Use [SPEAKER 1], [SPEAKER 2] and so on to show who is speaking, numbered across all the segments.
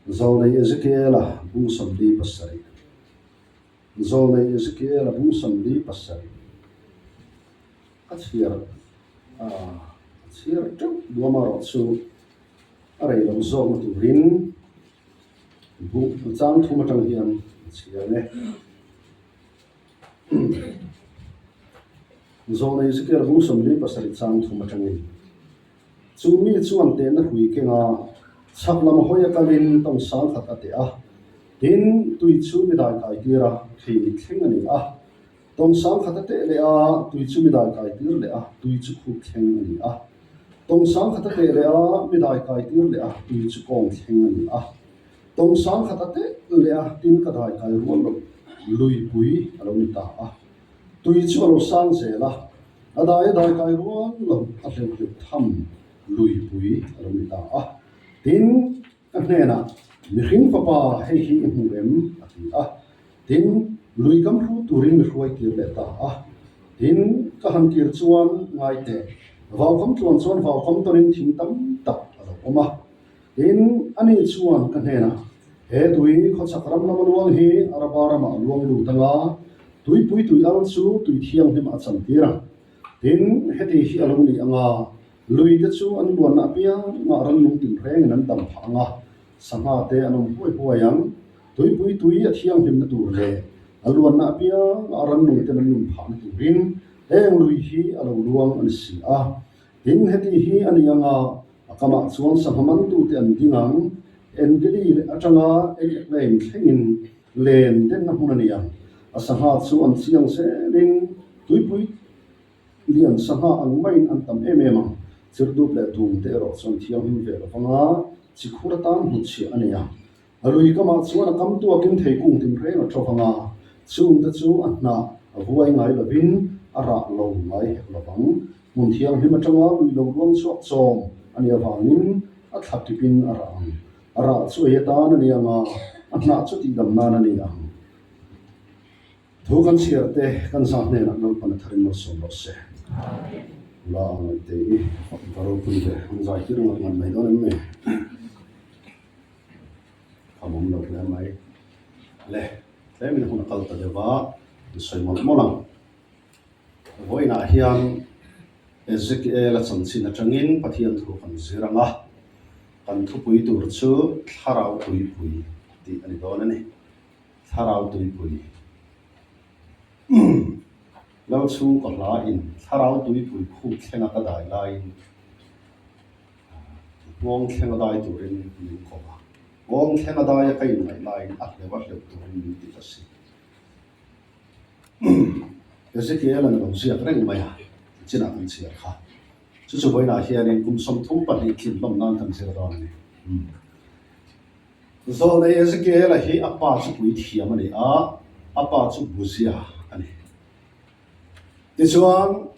[SPEAKER 1] Zawlnei Ezekiela bung 47 Zawlnei Ezekiela bung 47 A chhiar a chhiar teuh duam erawh chu a rei lo zawkna turin bung chang thum atang hian a chhiar e. Zawlnei Ezekiela bung 47 chang thum atangin. Chu mi chuan tehna hui kenga chhak lam hawi a kalin tawng sang khat a teh a, tin, tui chu mi dai kai tir a, thei mit thleng a ni a. Tawng sang khat a teh leh a, tui chu mi dai kai tir leh a, tui chu khup thleng a ni a. Tawng sang khat a teh leh a, mi dai kai tir leh a, tui chu kawng thleng a ni a. Tawng sang khat a teh leh a, tin ka dai kai rual loh luipui a lo ni ta a. Tui chu a lo sang zel a. A dai a dai kai rual lo a hleuh hleuh tham luipui a lo ni ta a. Tin, ka hnenah, Mihring fapa, hei hi i hmu em? a ti a. Tin, lui kam hru turin mi hruai tir leh ta a. Tin, ka han tir chuan ngai teh, vaukam tluan chuan vaukam tawnin thing tam tak a lo awm a. Tin, ani chuan ka hnenah, He tui khawchhak ram lama luang hi Araba ramah a luang lut anga, tuipui tui al chu tui thianghlim a chantir ang. Tin, heti hi a lo ni anga, lui te chu an luanna apiangah rannung tinrengin an dam phah anga, sangha te an awm huai huai ang. Tuipui tui a thianghlimna tur leh a luanna apiangah rannung ten an nun phahna turin heng lui hi a lo luang a ni si a. Tin, heti hi a ni anga, A kamah chuan sangha mantute an ding ang, Engedi leh atanga Engeklaim thlengin len denna hmun a ni ang. A sangha chu an chiang zelin tuipui lian sangha ang maiin an tam em em ang. Chirdup leh dum te erawh chuan thianghlim ve lo vanga chikhur atan hnutchhiah a ni ang. A lui kamah chuan a kam tuakin theikung tinreng a ṭo vang a, chungte chu a hnah a vuai ngai lovin a rah lo ngai hek lo vang. Hmun thianghlim aṭanga lui lo luang chhuak chawm a nih avangin a thla tipin a rah ang. A rah chu ei atan a ni ang a, a hnah chu tihdam nan a ni ang. Thu kan chhiar te kan zah hnenah Lalpan a tharin malsawm rawh se. La ngaihte i va ropui ve, an zai tir ngat ngat mai dawn em ni? A awm lo hle mai. Le, tlemin hun a kal ta deuh a, an sawi mawlh mawlh ang. Vawiinah hian Ezekiel-a chanchin atangin Pathian thu kan zir ang a, kan thupui tur chu Thlarau Tuipui tih a ni dawn a ni. Thlarau Tuipui. Lal chhungkaw hla in Thlarau Tuipui khup thlenga ka dai laiin, Nghawng thleng a dai turin min kawp a, nghawng thleng a daia ka inngaih laiin a hleuh a hleuh turin min ti ta si. Ezekiel-a'n a lo ziak reng mai a, chinah kan chhiar kha. Chu chu vawiinah hianin kum 32 tlin hlawm nan kan zir dawn a ni. Zawlnei Ezekiel-a hi a pa chu puithiam a ni a, a pa chu Buzia a ni. Tichuan,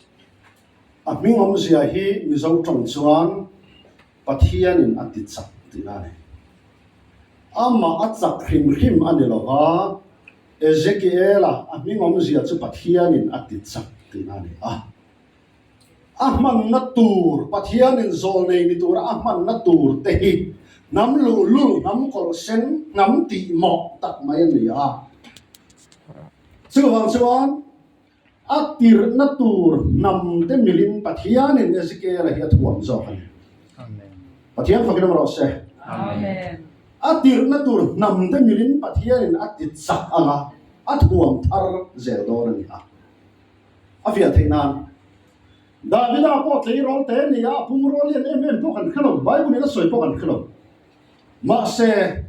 [SPEAKER 1] A hming awmzia hi Mizo tawng chuan Pathianin a ti chak tihna a ni. Amah a chak hrim hrim a ni lo va, Ezekiela a hming awmzia chu Pathianin a ti chak tihna a ni a. A hmanna tur, Pathianin zawlnei ni tura a hmanna tur te hi hnam luhlul, hnam kawlhsen, hnam tihmawh tak mai a ni a. Chuvang chuan A tirhna tur hnam te milin Pathianin Ezekiel-a hi a thuam zawk a ni. Pathian fakin awm rawh se. A tirhna tur hnam te milin Pathianin a ti chak ang a, a thuam thar zel dawn a ni a. A fiah theih nan, Davida pawh tleirawl te a ni a, a pumrawl lian em em pawh kan hre lo, Bible-in a sawi pawh kan hre lo. Mahse,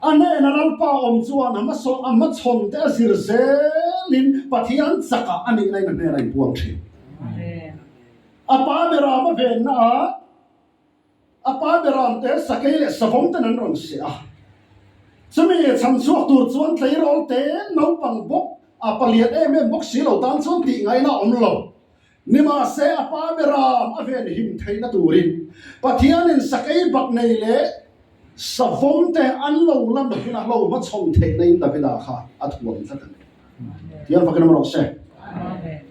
[SPEAKER 1] a hnena Lalpa awm chuan a hmasawn a hmachhawn te a zir zelin Pathian chakah a nihna in a hnenah inpuang thin. A pa beram a venna ah a pa beram te sakei leh savawm ten an rawn seh a. Chumi chhan chhuak tur chuan tleirawl te naupang bawk a palian em em bawk si lo tan chuan tih ngaihna a awm lo. Nimahse, a pa beram a venhim theihna turin Pathianin sakei bak nei leh savawm te an lo lan hunah lo hmachhawn theihna in Davida kha a thuam tlat a ni. Tiang fakin awm rawh se.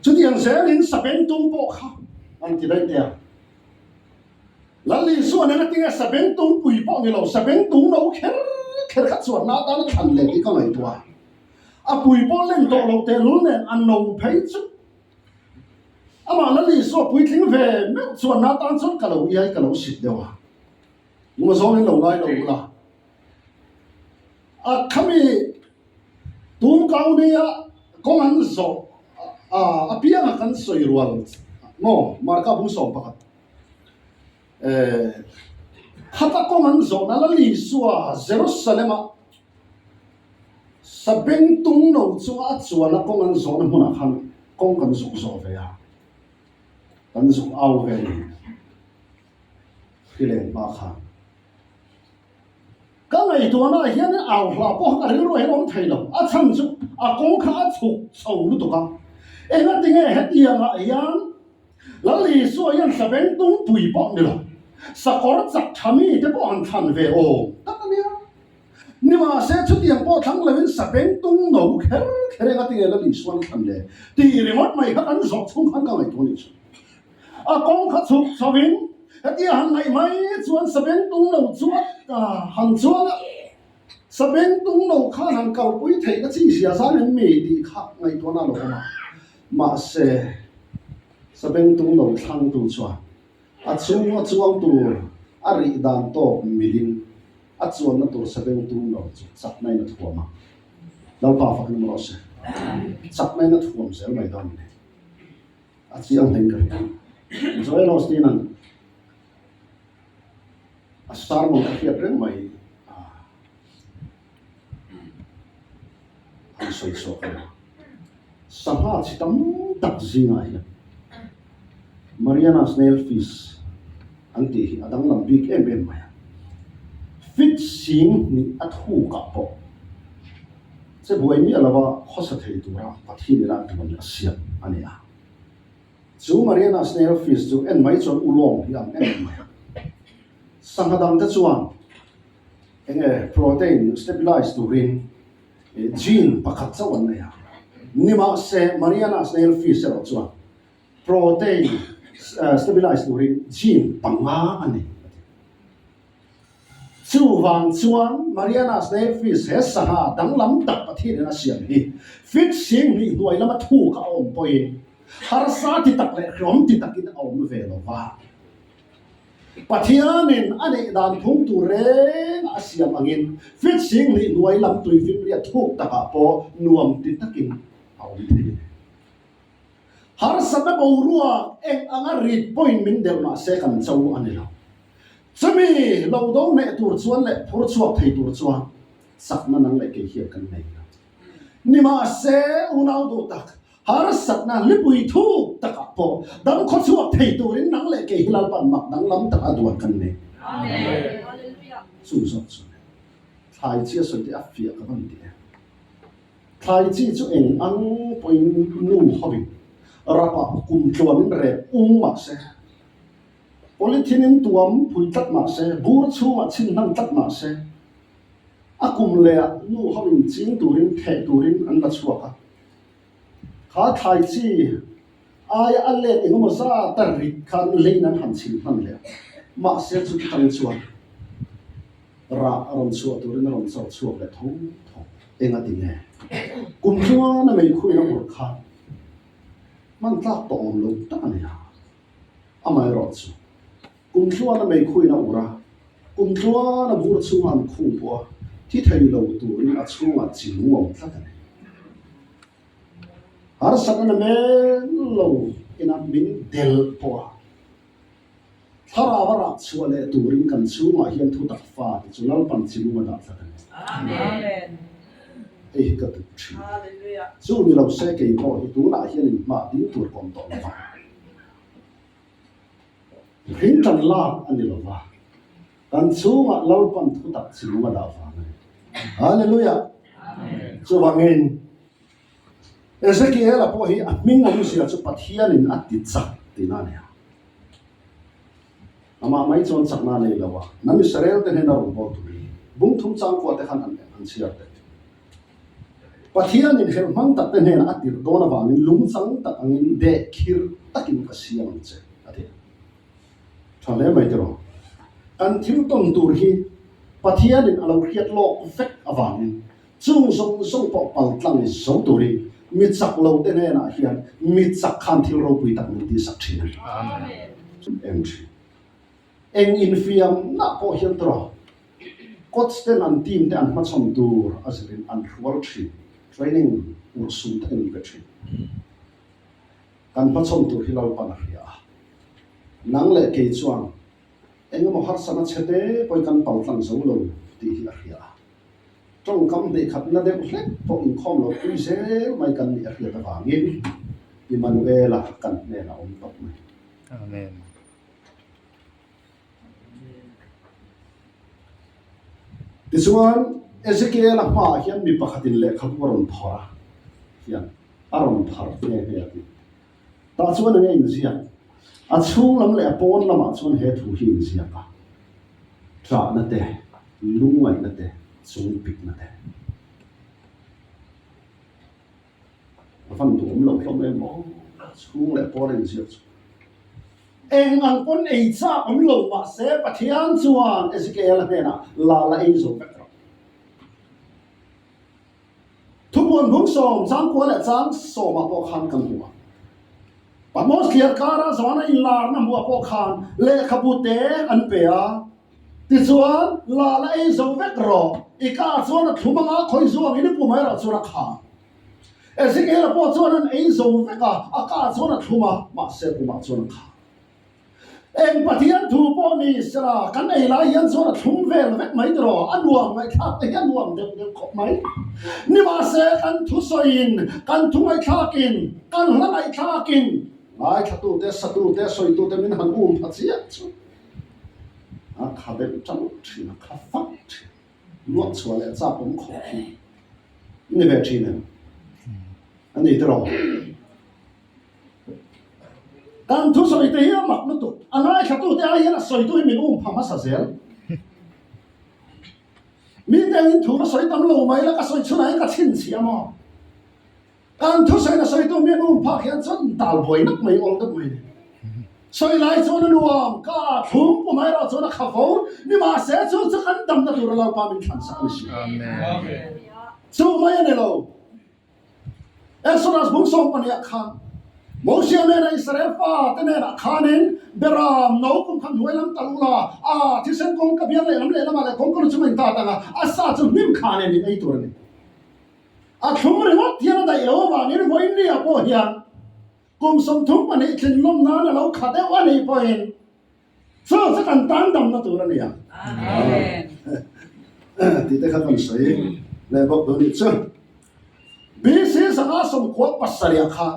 [SPEAKER 1] Chutiang zelin sabengtung pawh kha an ti daih teh a. Lal Isua'n engatinge sabengtung pui pawh ni lo, sabengtung no kher kher kha chuanna atana thlan leh tih ka ngaihtuah a. A pui pawh len tawh loh tehlul nen a no phei chu amah Lal Isua puitling ve meuh chuanna atan chuan ka lo iai ka lo sit deuh a. Ngunga zawngin lo ngai lo ula. A khami Tum County-a kawng an zawh apianga kan sawi rual maw Marka bung 11 khata kawng an zawhna Lal Isua Jerusalem-a sabengtung lo chunga a chuanna kawng an zawhna hmunah khan kawng kan zuk zawh ve a, kan zuk au ve a ni hrileng hma khan. Ka ngaihtuahnaah hian au hla pawh ka rilru hian awm thei lo. A chhan chu a kawng kha a chhuk chho lutuk a. Engatinge hetiangah hian Lal Isua hian sabengtung pui pawh ni lo, sakawr chak tha mite pawh han thlan ve awm tak a nia. Nimahse chutiang pawh thlang loin sabengtung no kher kher engatinge Lal Isuan thlan le tih ringawt mai kha kan zawh chhung khan ka ngaihtuah nih chu. A kawng kha chhuk chhoin hetia han ngaih mai chuan sabengtung lo chu a han chuang a, sabengtung lo khan han kalpui theih na chi zia zan em mi tih kha ngaihtuahna a lo awm a. Mahse, sabengtung lo thlangtu chuan a chhunga chuang tur a rih dan tawk milin a chuanna tur sabengtung lo chu chaknain a thuam a. Lalpa fakin rawh se. Chaknain a thuam zel mai dawn a ni. A chiang hlein ka hria. Joel Osteen-a'n a sermon ka hriat reng mai a han sawi chhuak a ni. Sangha chi tam tak zingah hian Mariana snail fish an tih hi a danglam bik em em mai a. Fit sing hnih a thukah pawh Che buai miah lova khawsa thei tura Pathian ila tuan a siam a ni a. Chu Mariana Snail Fish chu en mai chuan ulawng hi ang em mai a. Sangha dangte chuan enge protein stabilize turin gene pakhat chauh an nei a. Nimahse Mariana Snail Fish erawh chuan protein stabilize turin gene panga a nei a ti. Chuvang chuan Mariana Snail Fish he sangha danglam tak Pathianin a siam hi fit sing hnih hnuai lama thuk a awm pawhin harsa ti tak leh hlawm ti takin a awm ve lo va. Pathianin a neih dan phung tur reng a siam angin fit sing hnih hnuai lam tuifinriat thuk takah pawh nuam ti takin a awm thei a ni. Harsatna boruak eng anga rit pawhin min delh mah se kan cho a ni lo. Chumi lo do hneh tur chuan leh phur chhuak thei tur chuan chakna nang leh kei hian kan nei lo. Nimahse, unau duh tak, harsatna lipui thuk takah pawh dam khaw chhuak thei turin nang leh kei hi Lalpan mak danglam taka duan kan nei. Chu zawk chu thlai chi a sawi te a fiah ka van ti em. Thlai chi chu eng ang pawhin nu hovin rapah kum tluanin rep ung mah se, polythene in tuam phui tlat mah se, bur chhungah chhin hnan tlat mah se, a kum lehah nu hovin ching turin theh turin an la chhuak a. Kha thlai chi aia a let engemaw zat a rit khan leiin an han chhin hman leh a, mahse chuti tang chuan Rah a rawn chhuah turin a rawn chawr chhuak leh tho tho. Eng a ti nge? Kum chuan a meikhuin a urh kha hman tlak tawh awm lo tak a ni a. Amaherawh chu kum tluan a meikhuin a urh a, kum tluan a bur chhunga an khung pawh a thi thei lo turin a chhungah chi lung awm tlat a ni. Harsatna na mel lo ina min delh pawh a. Thlarau a rah chhuah leh turin kan chhungah hian thutak fa te chu Lalpan chilung a dah tlat a ni.
[SPEAKER 2] Amen.
[SPEAKER 1] Hei hi ka duh thin. Chu ni lo se kei pawh hi tunah hian in hmah ding tur ka awm tawh lo va. Hring tan lak a ni lo va. Kan chhungah Lalpan thutak chilung a dah vang a ni. Hallelujah. Chuvangin Ezekiela pawh hi a hming awmzia chu Pathianin a ti chak tihna a ni a. Amah mai chuan chakna a nei lo a, hnam Israel te hnena rawn bawl turin bung thum changkua te khan an chhiar teh. Pathianin helh hmang tak te hnenah a tirh dawn avangin lungchang tak angin deh khir takin ka siam ang che a ti a. Tha hle mai tiraw. Kan thil tawn tur hi Pathianin a lo hriat lawk vek avangin chung zawng zawng pawh paltlang zo turin mi chak lo te hnenah hian mi chak khan thil ropui tak min tihsak thin a ni. Eng thin. Eng infiamna pawh hian tawrh coach ten an team te an hmachhawn tur a zirin an hrual thin, training urhsun takin an pe thin. Kan hmachhawn tur hi Lalpan a hria a, nang leh kei chuan eng emaw harsatna chhe te pawhin kan paltlang zo lo tih hi a hria a. Tawngkam hneihkhatna deuh hlek pawh inkhawm lo pui zel mai kan nih a hriat avangin Immanuela kan hnenah a awm tawp mai.
[SPEAKER 2] Amen.
[SPEAKER 1] Tichuan, Ezekiela hmaah hian mi pakhatin lehkhabu a rawn phawrh a, hian a rawn phar nghe nghe a ti. Tah chuan enge inziak? A chhung lam leh a pawn lamah chuan he thu hi inziak a, Ṭahna te, lungngaihna te, chungpikna te. A van duhawm lo hlawm em aw, chhung leh pawn a inziak chu. Eng ang pawn ei chak awm lo mahse Pathian chuan Ezekiel-a hnenah la la ei zo vek rawh. Thupuan bung sawm, changkua leh chang sawmah pawh khan kan hmu a. Patmos thliar kara Johana inlarna hmuah pawh khan lehkhabu te an pe a. Tichuan, la la ei zo vek rawh, i ka chuan a thlum anga khawi zuangin i pum erawh chuan a kham. Ezekiel-a pawh chuan an ei zo vek a, a ka chuan a thlum a, mahse pumah chuan a kham. Eng Pathian thu pawh ni sela, kan ei lai hian chuan a thlum vel vek mai tiraw, a nuam ngaihthlak te hi a nuam deuh deuh khawp mai. Nimahse, kan thusawiin, kan thu ngaihthlakin, kan hla ngaihthlakin, ngaithlatute, satute, sawitute min han um pha chiah chu a kha deuh tang thin, a kha fak thin. Luak chhuah leh chak awm khawp hi i ni ve thin em? A ni tiraw? Kan thusawi te hi a mak lutuk, a ngaithlatute ai hian a sawitu hi min um pha hmasa zel. Mite angin thu ka sawi tam lo mai la, ka sawi chhunah hian ka chhinchhiah maw? Kan thusawiin a sawitu mi an um phak hian chuan dal buai nak mai awl deuh mai ni. Sawi lai chuan a nuam, ka thlum pum erawh chuan a kha fo, nimahse chu chu kan damna tura Lalpa min thlan sak a ni si. Chu mai a ni lo. Exodus bung sawm pahnih ah khan Mosia nena Israel fa te nenah khanin Beram no kum khat hnuai lam tal ula, a thisen kawng ka biang lehlam lehlamah leh kawngka lu chunga in tat ang a, a sa chu hnim kha nen in ei tur a ni. A thlum ringawt hian a daih lo avangin vawiinnia pawh hian kum 32 tlin lawm nan a lo kha deuh a nih pawhin chu chu kan tan damna tur a ni ang tih te kha kan sawi leh bawk dawn nih chu. BC 597 ah khan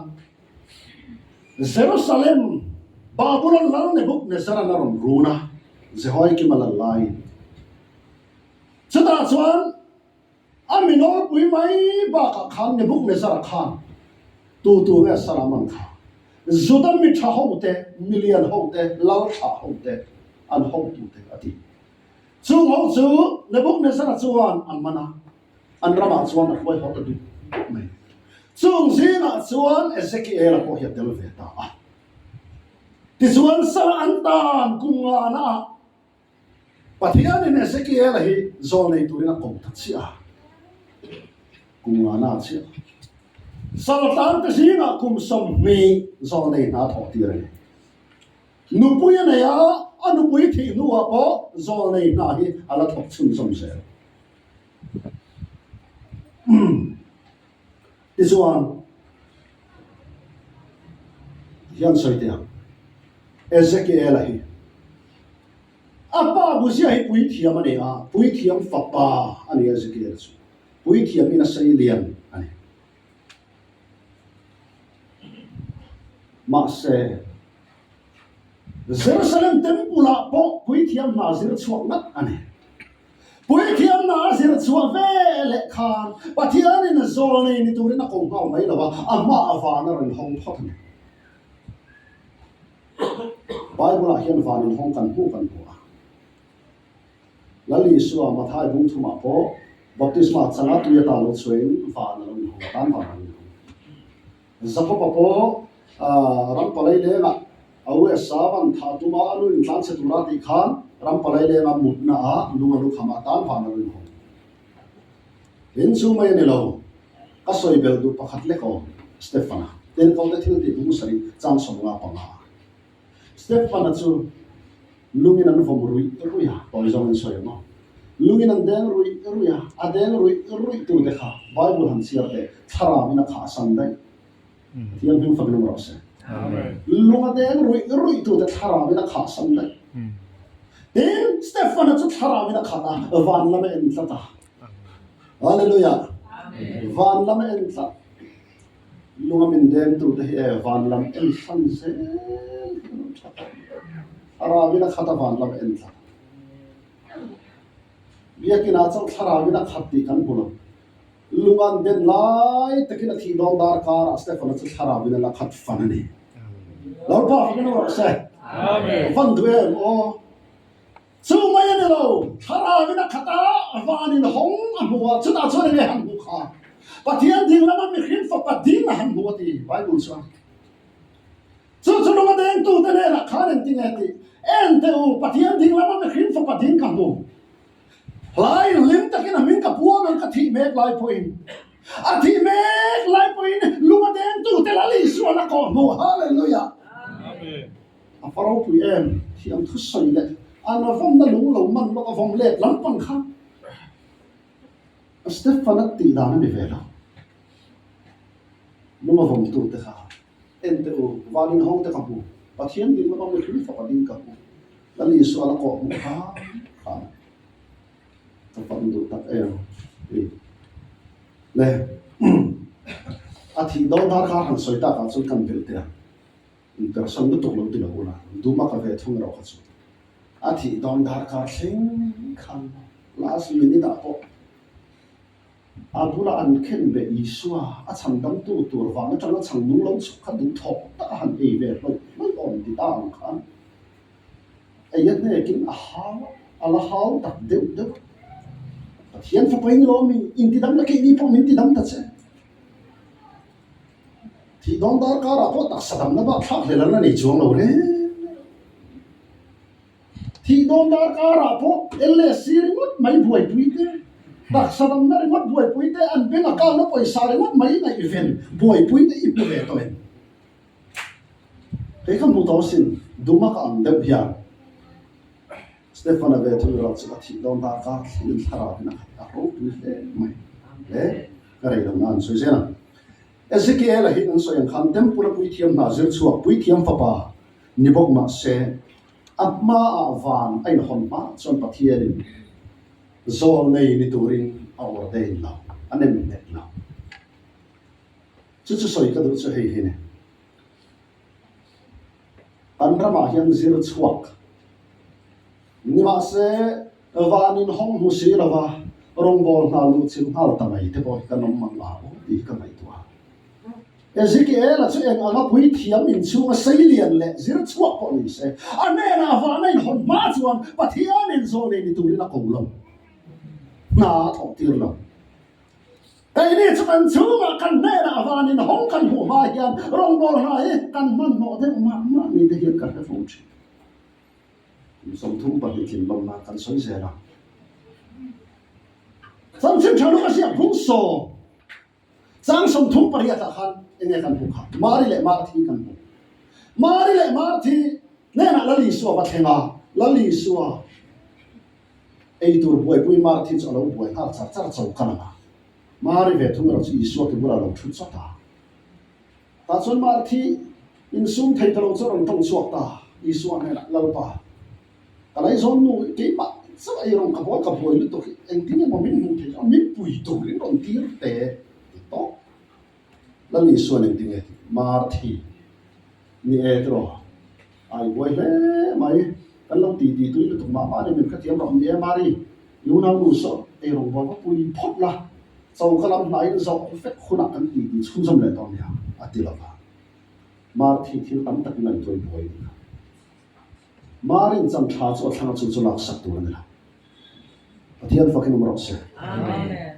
[SPEAKER 1] Jerusalem Babulon lal Nebuchadnezzar-a'n a rawn run a, Jehoiakim-a lal laiin. Chutah chuan A mi nawlpui mai bakah khan Nebuchadnezzar-a khan tu tu nge Salaman kha Juda mi tha hote, milian hote, lal tha hote, an hotute a ti. Chung ho chu Nebuchadnezzar-a chuan a man a, an ramah chuan a hruai haw ta dup dup mai. Chung zingah chuan Ezekiel-a pawh hi a tel ve ta a. Tichuan Sala an tan kum ngana-ah Pathianin Ezekiel-a hi zawl nei turin a ko ta chiah a, kum ngana chiah. Saltante zingah kum 20 zawl nei hna thawh tir a ni. Nupui a nei a, a nupui thih hnuah pawh zawl nei hna hi a la thawk chhunzawm zel. Tichuan, hian sawi teh ang, Ezekiel-a hi a pa Buzia hi puithiam a ni a, puithiam fapa a ni Ezekiel-a chu, puithiam in a sei lian a ni. Mahse, Jerusalem Temple-ah pawh puithiam hna zir chhuak ngat a ni. Puithiamna a zir chhuah ve leh khan Pathianin zawl nei ni turin a ko nghal mai lo a, a hmaah van a rawn hawng phawt a ni. Bible-ah hian van inhawng kan hmuh kan hmu a. Lal Isua Mathai bung thumah pawh baptisma changa tui ata lo chhuahin van a lo inhawng a, tan van a lo inhawng. Jakob-a pawh ram palai lengah. USA van thah tuma a lu in tlanchhe tura tih khan ram palai lenga mutna ah lung a lukham atan van a lo inhawng. Tin chu mai a ni lo, ka sawi belh duh pakhat lek aw, Stefana, Tenkaute thil tih bung sarih chang 55. Stefana chu lungin an vawm ruih ruih a, tawi zawng in sawi ang aw. Lungin an deng ruih ruih a, a deng ruih ruih tute kha Bible han chhiar teh thlarau in a khah san daih. Pathian hming fak lung rawh se. Lung a deng ruih ruih tute thlarau in a khah san daih. Tin, Stefana chu thlarau in a khat a, van lam a en tlat a. Hallelujah. Van lam a en tlat. Lunga min dengtute hi e van lam en hran zel hi an awm tha tawh. Thlarauin a khat a van lam en tlat. Biakinah chauh thlarauin a khat tih kan hmu lo. Lunga an den lai takin a thih dawn dar karah Stefana chu thlarauin a la khat fan a ni. Lalpa fakin awm rawh se. Van duh em aw. Chu mai a ni lo, thlarauin a khat a, vanin hawng a hmu a, chutah chuan enge han hmuh kha? Pathian ding lama mihring fapa ding a han hmu a ti Bible chuan. Chu chu lung a dengtute hnenah khan engtin nge tih? En teh u, Pathian ding lama mihring fapa ding ka hmu. Hlai hlim takin a hming ka puang ang ka thih mek lai pawhin. A thih mek lai pawhin lung a dengtute Lal Isuan a kawh hmu. Hallelujah! Amen. A va ropui em? Thiam thusawi leh an vawmna lung lo man lawk a vawm let lampang kha Stefan-a tih dan a ni ve lo. Lung a vawmtu te kha en teh u, van in ho te ka hmu, Pathian ding lama mihring fapa ding ka hmu, Lal Isua la kawh hmuh kha khan ka fak duh tak em ti le. A thih dawn dar kha han sawi takah chuan kan belh teh ang. Inpersan lutuk lo ti lo ula, duma ka ve thung erawh kha chu a thih dawn darkar thleng khan last minute ah pawh a bula an khen beh Isua a chhan damtu tur vang atanga chhang nung lo chhuk kha duhthawk tak a han ei ve hlawih hlawih awm ti ta ang khan ei a hnekin a hau a la hau tak deuh deuh a. Pathian fapa in lawm i intidam na keini pawh min tidam ta che. Thih dawn darkarah pawh taksa damna bak thlak hlel an la nei chuang lo reng reng. Thih dawn darkarah pawh LSC ringawt mai buaipui te, taksa damna ringawt buaipui te, an bank account a pawisa ringawt mai ngaihven buaipui te i hmu ve tawh em? Kei ka hmu tawh asin, duma ka ang deuh hian Stefan-a ve thung erawh chu a thih dawn darkar thlengin thlarauin a khat a ropui hle mai. Le, ka rei lo nan sawi zel ang. Ezekiel-a hi kan sawi ang khan Temple-a puithiam hna zir chhuak puithiam fapa ni bawk mah se, a hmaah van a inhawn hma chuan Pathianin zawl nei ni turin a ordain lo, a nem nghet lo. Chu chu sawi ka duh chu hei hi ni. Kan ramah hian zir chhuak Nimahse, van in hawng hmu si lova rawngbâwl hna luh chilh nghal ta mai te pawh hi kan awm mang a aw tih hi ka ngaihtuah a. Ezekiel-a chu eng anga puithiam inchhunga seilian leh zir chhuak pawh ni se, a hnenah vana inhawn hma chuan Pathianin zawlei ni turin a ko lo, hna a thawh tir lo. Keini chu kan chhungah kan hnenah van inhawng kan hmuh hma hian rawngbâwl hna hi kan hmanhmawh deuh mah mah ni te hian ka hre fo thin. Kum 32 tlin lawmna kan sawi zel a. Chanchin tha luk a ziak phung saw chang 38 ah khan enge kan hmuh kha? Mari leh Marthi kan hmu. Mari leh Marthi hnenah Lal Isua va thleng a, Lal Isua ei tur buaipui Marthi chu a lo buai nghal char char choka lamah. Mari ve thung erawh chu Isua ke bulah a lo thu chawt a. Tah chuan Marthi insum thei ta lo chu a rawn tawng chhuak ta, Isua hnenah, Lalpa, ka laizawn nu keimah chauh ei rawn ka bawl ka buai lutuk hi engtin emaw min hmuh theih a, min pui turin rawn tir teh ti tawp. Lal Isuan engtin nge tih? Marthi, Ni e tiraw, a i buai hle mai, kan lo ti ti tui lutuk mah mah a ni, min hrethiam rawh, ni e Mari, i unau nu saw ei rawn bawl va pui phawt la, Choka lam hnaiin zawh vek hunah kan ti ti chhunzawm leh tawh nia, a ti lo va. Marthi thil tam takin a intuai buai a ni kha. Marin chan tha chu a thlang a chu chu laksak tur a ni lo. Pathian fakin awm rawh se.
[SPEAKER 2] Amen.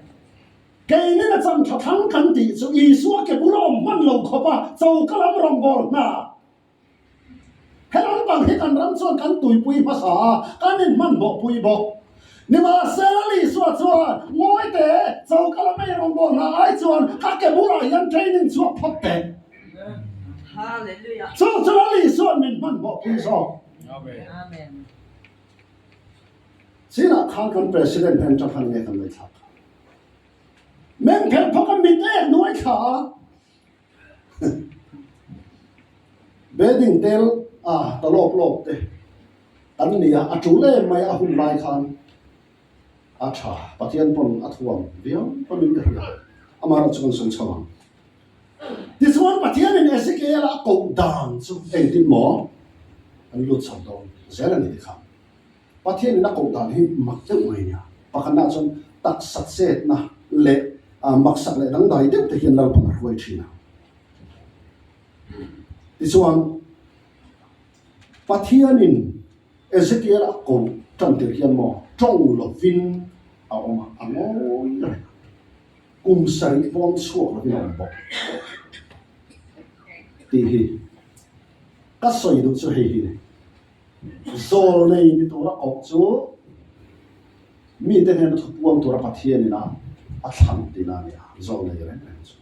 [SPEAKER 1] Keinin a chan tha thlang kan tih chu Isua ke bula awm hman lo khawpa choka lam rawngbâwl hna. lampang hi kan ram chuan kan tuipui hmasa a, kan inhmanhmawhpui bawk. Nimahsela Isua chuan, Ngawi teh, choka lam ei rawngbâwl hna ai chuan ka ke bulah hian training chhuak phawt teh. Chu chu Lal Isua'n min hmanhmawhpui zawk. Chinah khan kan President hnen atang khan enge kan ngaihthlak kha? Meng phelh phawk a mit ek nuai thla a. Bedding tel a ta lawp lawp te an ni a, a tul em mai a hun lai khan a tha. Pathian pawn a thuam viau pawhin ka hria, amaherawh chu kan sawi chho ang. Tichuan Pathianin Ezekiel-a a koh dan chu engtin maw an lut chho dawn zel a ni tikhan. Pathianin a koh dan hi mak deuh mai nia. Pakhatnaah chuan taksa chetna leh maksak leh dangdai deuh te hian Lalpan a hruai thin a. Tichuan, Pathianin Ezekiel a koh tan tir hian maw tawng lovin a awm a, a ngawi reng a. Kum sarih pawn chhuak lovin a awm bawk tih hi ka sawi duh chu hei hi ni. Zawl nei ni tura koh chu mite hnena thu puang tura Pathianin a a thlan tihna a ni a, zawl nei reng reng chu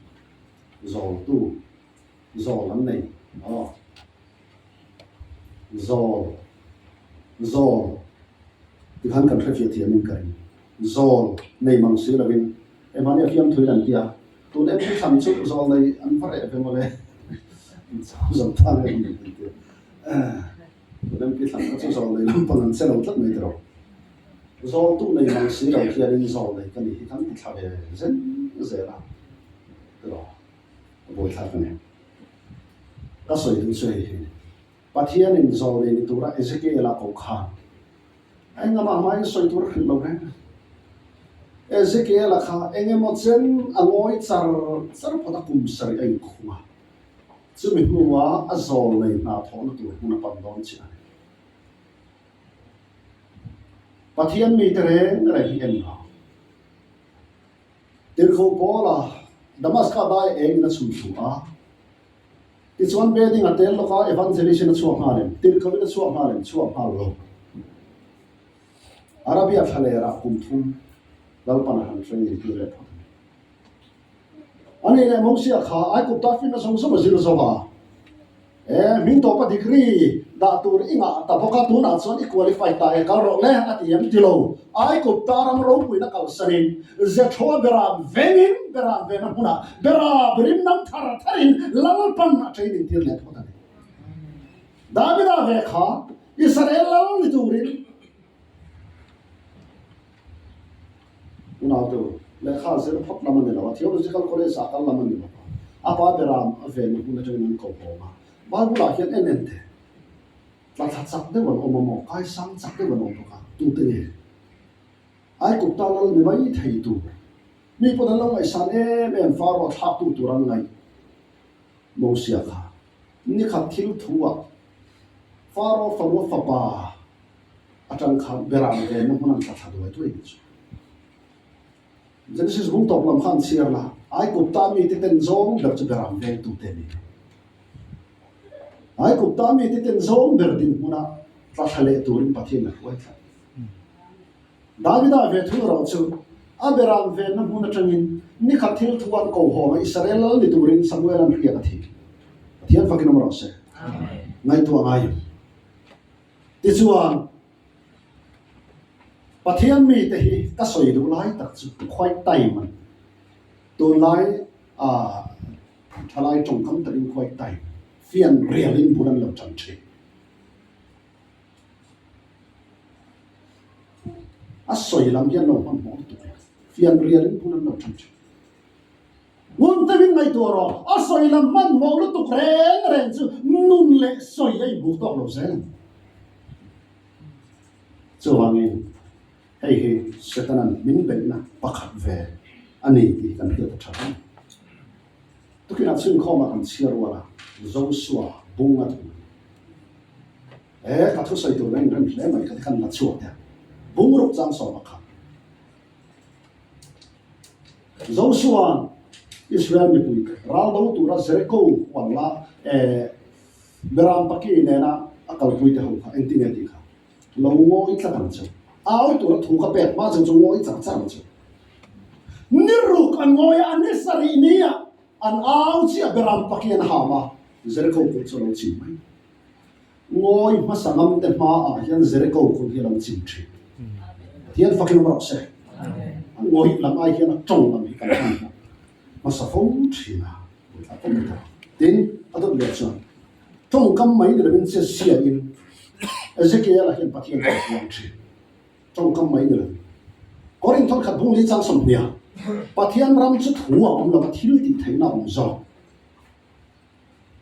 [SPEAKER 1] zawltu zawl an nei aw zawl zawl tikhan kan hrefiah thiamin ka ring zawl nei mang si lovin hei mahni a fiamthuin an ti a tun MP thlan chu zawl nei an va reh ve mawle an chau zo ta nge an ti a. Rempi thlan kha chu zawl nei lampang an che lo tlat mai tiraw. Zawl tu nei mang si lo hianin zawl nei ka nih hi kan ti thla ve zen zel a tiraw. A buaithlak a ni. Ka sawi duh chu hei hi ni. Pathianin zawl nei ni tura Ezekiel-a koh khan engah hmain sawi tur a hrilh lo reng a. Ezekiel-a kha engemaw chen a ngawi char char phawt a kum sarih a inkhung a. Chumi hnuah a zawl nei hna thawhna tur hmun a pan dawn chiah a ni. Pathian mite reng reng hi en lo. Tirhkoh Paula Damaska dai engin a chhun thlu a, tichuan bedding a tel lawk a, evangelist in a chhuak nghal em? Tirhkoh in a chhuak nghal em? Chhuak nghal lo. Arabia thlalerah kum thum Lalpan a han training tir leh phawt a ni. A nih leh Mosia kha Aigupta finna zawng zawng a zir zo a, E, hming tawpa degree dah tur i ngah ta bawk a, tunah chuan i qualify ta e, kal rawh le, a ti em ti lo. Aigupta ram ropuina kalsanin Zethroa beram vengin beram vena hmunah beram rimnam thar tharin Lalpan a training tir leh phawt a ni. Davida ve kha Israel lal ni turin Unautu, lehkha zir phawt lam a ni lo a, Theological College ah kal lam a ni lo a, a pa beram a venna hmun atangin an ko hawng a. Bible ah hian en en teh, tla thla chak deuh an awm a maw, kaisang chak deuh an awm bawk a, tute nge? Aikupta lal ni mai thei tur, mi pawn an lo ngaihsan em em Pharaoh thlaktu tur an ngaih Mosia kha nikhat thil thu ah Pharaoh fanu fapa atang khan beram venna hmun an tla thla duai duai ni chu. Genesis bung tawp lam khan chhiar la, Aigupta mite ten zawng ber chu beram vengtute a ni. Aigupta mite ten zawng ber dinhmuna tla thla leh turin Pathian a hruai tlat. Davida ve thung erawh chu a beram venna hmun atangin nikhat thil thu an ko hawng a, Israel lal ni turin Samuel an hriat a thi. Pathian fakin awm rawh se. Ngaihtuah ngai em? Tichuan, Pathian mite hi ka sawi duh lai tak chu khuai time a ni. Tunlai ah thalai tawngkam takin khuai time, fian rialin bul an lo tan thin. A sawi lam hian lo hmanhmawh lutuk lo. Fian rialin bul an lo tan thin. Ngun deuhin ngaihtuah rawh, a sawi lam hmanhmawh lutuk reng reng chu nun leh sawi a inbuk tawk lo zel. Chuvangin hei hi Setanan min beihna pakhat ve a ni tih kan hriat a tha hle. Tukinah chhunkhawmah kan chhiar rual a, Josua bung a thung a ni. E, ka thusawi tur reng reng hle mai ka ti khan la chhuak te a, bung ruk chang sawm pakhat. Josua'n Israel mipui ral do tura Jeriko huan la Beram Paki nena A kalpuite ho kha engtin nge tih kha lo ngawi tlat ang che. Au tura thu ka pek hma cheu chu ngawi char char ang che. Ni ruk an ngawi a, ni sarih nia an au chiah beram pakin an ham a, Jericho kulh chu a lo chim mai. Ngawi hmasa ngamte hmaah hian Jericho kulh hi a lo chim thin. Pathian fakin awm rawh se. A ngawih lam ai hian a tawng lam hi kan hman hmawh hmasa fo thin a, buaithlak fo mai ta. Tin, a dawt leh chuan tawngkam mai ni lovin che ziahin Ezekiel-a hian Pathian chu a puang thin. Tawngkam mai ni lovin. Korinth thawnkhat bung li chang 20 Pathian ram chu thu a awm lova thil tih theihna a awm zawk.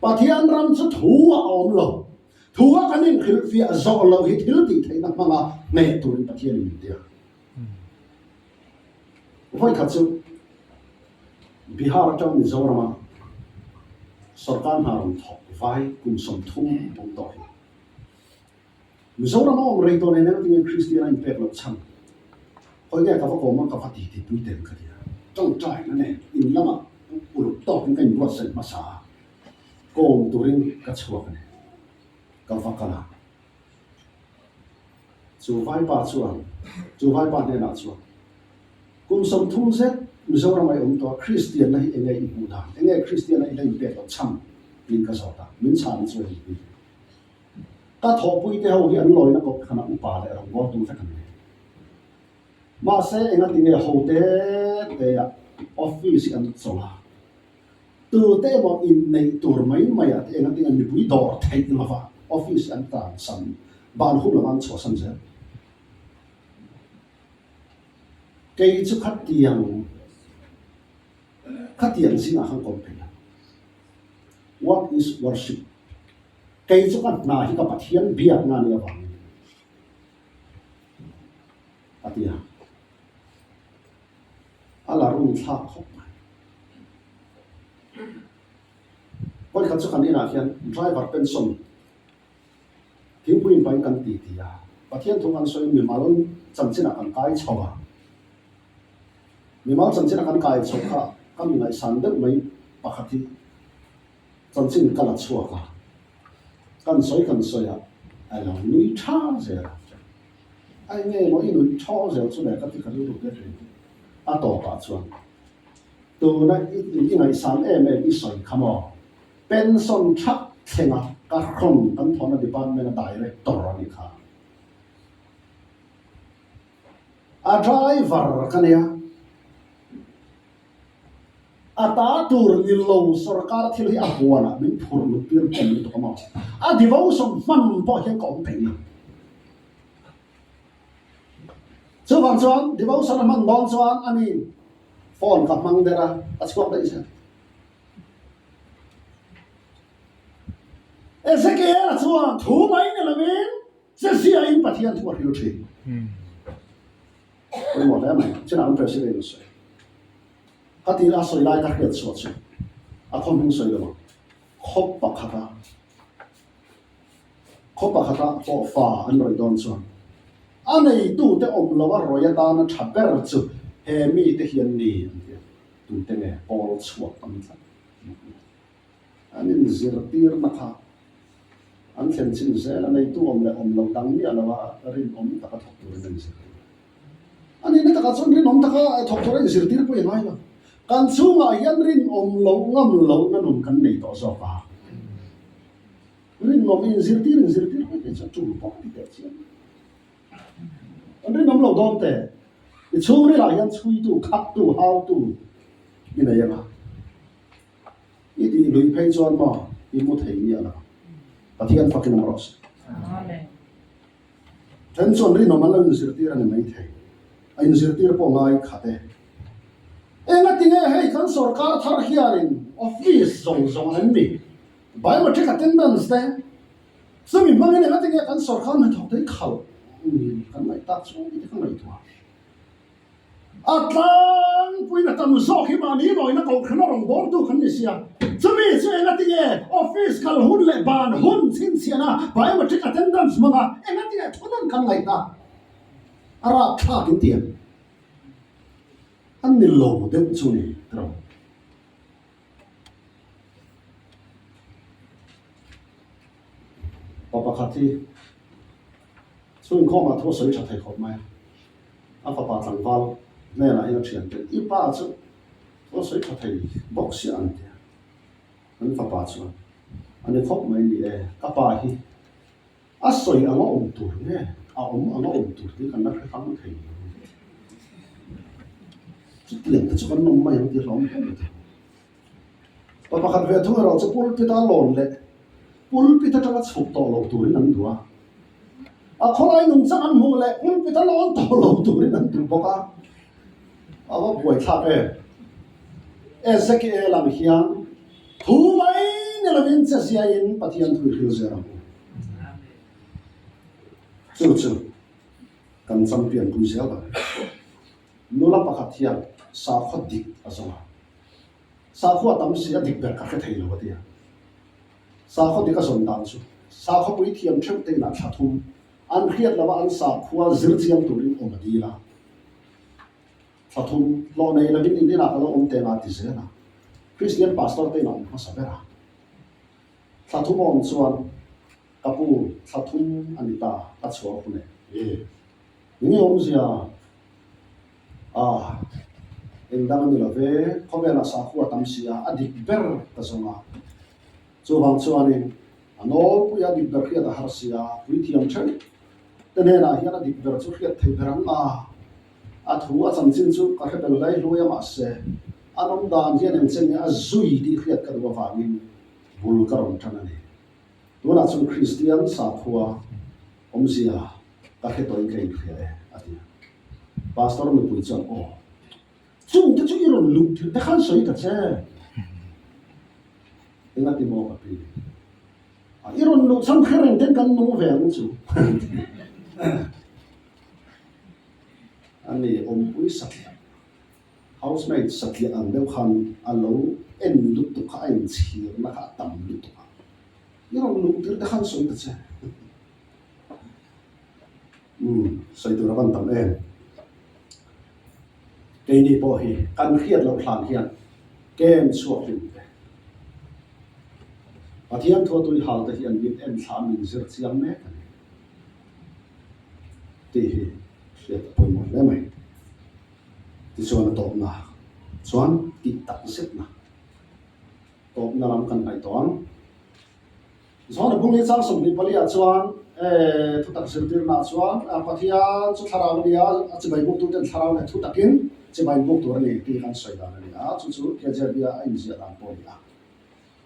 [SPEAKER 1] Pathian ram chu thu a awm lo. Thu a kan inhrilhfiah zawh loh hi thil tih theihna hmanga hneh turin Pathianin min ti a. Vawikhat chu Bihar atang Mizorama sorkar hna rawn thawk vai kum 30 awm tawh hi. Mizoram a awm rei tawh nen emaw tinge Kristian a inpek loh chhan? Khawi nge ka va kawm a ka va ti ti pui tel ka ti a, tawngtaina nen in lamah uluk tawkin ka inbuatsaih hmasa a, kawm turin ka chhuak a ni. Ka va kal a, chu vaipa chuan chu vaipa hnenah chuan kum 30 zet Mizoram a i awm tawh a, Kristianna hi enge i hmuh dan? Enge Kristianna i la inpek loh chhan? tiin ka zawt a, min chhan chu hei hi. Ka thawhpuite ho hi an lawina kawpkhanah upa leh rawngbawltu vek an ni. Mahse, engati nge ho te teah office hi an chawlh a, tute emaw inneih tur mai maiah te engati nge mipui dawr theih lova office hi an tlansan, ban hun lova an chhuahsan zel. Kei chu khatiang, khatiang zingah khan ka awm thei lo. What is worship? Kei chu ka hna hi ka Pathian biakna a nih avangin a ti a, a la run thlak khawp mai. Vawikhat chu kan inah hian driver pension thingpui inpain kan ti ti a, Pathian thu kan sawiin mimal chanchinah kan kai chho a, mimal chanchinah kan kai chho kha ka mi ngaihsan deuh mai pakhat hi Chanchin ka la chhuak a, kan sawi kan sawi a, a lo nui tha zel a. A eng nge maw i nui thaw zel chu le ka ti ka rilru te thin. A tawpah chuan tuna i i ngaihsan em em i sawi kha maw? Pension thak thlenga ka hrawn kan thawhna department a director a nih kha. A driver ka nia. A ta tur ni lo sorkar thil hi a huanah min phur lut tir ṭem lutuk a maw? A devotion hman pawh hian ka awm thei lo. Chuvang chuan devotion a hman dawn chuan ani phone ka hmang der a, a chhuak daih zel. Ezekiel-a chuan thu mai ni lovin cheziain Pathian thu a hril ṭhin. Pawimawh hle mai, chinah an president a sawi. Ka tih a sawi lai ka hriat chhuah chu a khaw hming sawi lo ang. Khaw pakhata khaw pakhata pawh fa an rawih dawn chuan a neitute awm lo a rawih atana tha ber chu he mite hi an ni an ti a. Tute nge pawl chhuak tam tlat. An inzirtirna kha an thlen chin zel a, neitu awm leh awm loh dang miah lo a, rinawm taka thawk turin a inzirtir. A nihna takah chuan rinawm taka thawk tura inzirtir pawh i ngai lo. Kan chhungah hian rinawm loh ngam lohna nun kan nei tawh zawk a. Rinawm inzirtir inzirtir pawh hi chuan tul pawh a ti teh chiang. Kan rinawm lo dawn teh. I chhungrilah hian chhuitu, khattu, hautu i nei ang a. I tih lui phei chuan maw i mu thei miah lo. Pathian fakin awm rawh se.
[SPEAKER 2] Amen.
[SPEAKER 1] Then chuan rinawm an lo inzirtir a ni mai thei. A inzirtir pawh ngai khat e. Engati nge hei kan sorkar thar hianin office zawng zawng an ni biometric attendance te chumi hmangin engati nge kan sorkar hnathawk te hi khalh niin kan ngaih tak chuan tih te ka ngaihtuah. A tlangpuiin a tam zawk hi mahni lawina kohhran a rawn bawltu kan ni sia. Chumi chu engati nge office kal hun leh ban hun chhinchhiahna biometric attendance hmanga engati nge thunun kan ngaihna a rapthlak in tiang an ni lo deuh chu ni tiraw. Pa pakhat hi chhungkhawmah thu a sawi tha thei khawp mai a, a fapa tlangval hnenah hian a thian te, I pa chu thu a sawi tha thei bawk sia an ti a. An fapa chuan, A ni khawp mai ni e, ka pa hi a sawi anga awm tur nge a awm anga awm tur tih kan la hre hrang thei lo. Chutiang te chu kan awm mai ang tih hlawm hle mai. Pa pakhat ve thung erawh chu pulpit a lawn leh pulpit atanga chhuk tawh lo turin an duh a. A khawlai nungchang an hmuh leh pulpit a lawn tawh lo turin an duh bawk a. A va buaithlak em? Ezekiel ang hian thu mai ni lovin che ziain Pathian thu i hril zel ang u. Chu chu kan champion pui zel ber. Nula pakhat hian sakhaw dik a zawng a. Sakhua tam si a dik ber ka hre thei lo a ti a. Sakhaw dik a zawn dan chu sakhaw puithiam theuh te inah thla thum an hriat lova an sakhua zir chiang turin awm a dil a. Thla thum hlawh nei lovin in inah ka lo awm teng a ti zel a. Kristian pastor te inah awm hmasa ber a. Thla thum a awm chuan ka pu thla thum a ni ta ka chhuah hun e. Enge awmzia? Ah, eng dang a ni lo ve, khawvelah sakhua tam si a, a dik ber ka zawng a. Chuvang chuanin a nawlpui a dik ber hriat a har si a, puithiam theuh te hnenah hian a dik ber chu hriat theih ber ang a. A thu a chanchin chu ka hre bel hlai hlui a mahse an awm dan hian eng chen nge a zui tih hriat ka duh avangin bul ka rawn tan a ni. Tunah chuan Kristian sakhua awmzia ka hre tawhin ka inhria e, a ti a. Pastor nupui chuan, Aw, chungte chu i rawn luh tirh te khan sawi ta che. Engati maw ka pi? I rawn luh chhan hre reng ten kan nung ve ang chu. Ani awmpui satliah, housemaid satliah ang deuh khan a lo en lutuk kha a inchhirna kha a tam lutuk a. I rawn luh tirh te khan sawi ta che. Umm, sawi tur a van tam em. Keini pawh hi kan hriat loh hlan hian kem chhuak hlim te, Pathian thua tui hal te hian min en thla min zir chiang mek a ni tih hi hriat a pawimawh hle mai. Tichuan a tawpna chuan tih tak zetna tawpna lam kan ngaih tawh ang. Zawhna bung hi chang 24 ah chuan thutak zirtirna ah chuan Pathian chu thlarau a ni a, a chibai buk tuten thlarau leh thutakin chibai buk tur a ni tih kan sawi dan a ni a, chu chu KJV a a inziah dan pawh a ni a.